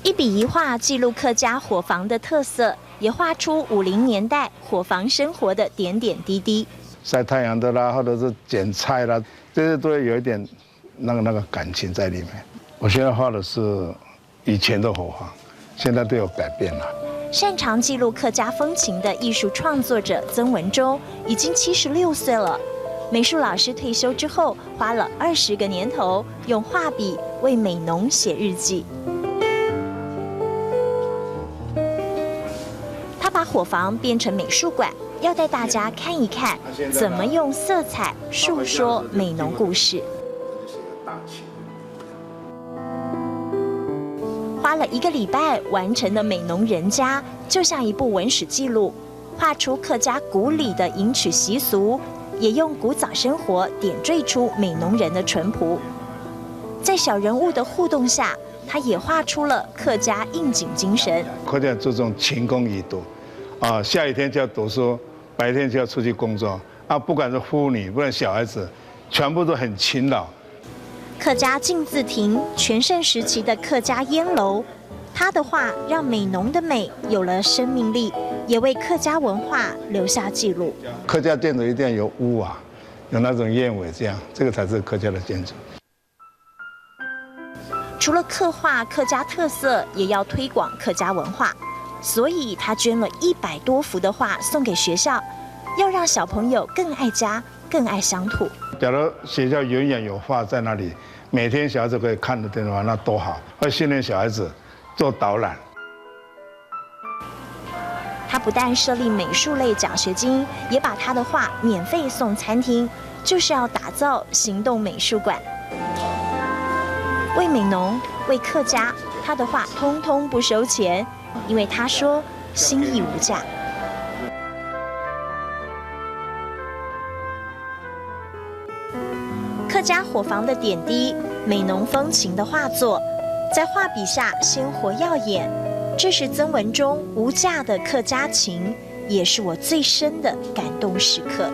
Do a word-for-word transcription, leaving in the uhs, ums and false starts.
一笔一畫記錄客家伙房的特色，也畫出五零年代伙房生活的點點滴滴。晒太陽的啦，或者是剪菜啦，这些都会有一点那个那个感情在里面。我现在画的是以前的伙房，现在都有改变了。擅长记录客家风情的艺术创作者曾文忠已经七十六岁了。美术老师退休之后，花了二十个年头，用画笔为美浓写日记。他把伙房变成美术馆，要带大家看一看怎么用色彩诉说美浓故事。花了一个礼拜完成的美浓人家，就像一部文史记录，画出客家古礼的迎娶习俗，也用古早生活点缀出美浓人的淳朴。在小人物的互动下，他也画出了客家应景精神。客家注重勤工于读，啊，下雨天就要读书，白天就要出去工作，啊，不管是妇女，不管小孩子，全部都很勤劳。客家敬字亭，全盛时期的客家烟楼，他的画让美浓的美有了生命力，也为客家文化留下记录。客家建筑一定要有屋啊，有那种燕尾这样，这个才是客家的建筑。除了刻画客家特色，也要推广客家文化，所以他捐了一百多幅的画送给学校，要让小朋友更爱家，更爱乡土。假如学校永远有画在那里，每天小孩子可以看得见的话，那多好！会训练小孩子做导览。他不但设立美术类奖学金，也把他的画免费送餐厅，就是要打造行动美术馆。为美浓，为客家，他的画通通不收钱，因为他说心意无价。客家伙房的点滴，美浓风情的画作，在画笔下鲜活耀眼。这是曾文忠无价的客家情，也是我最深的感动时刻。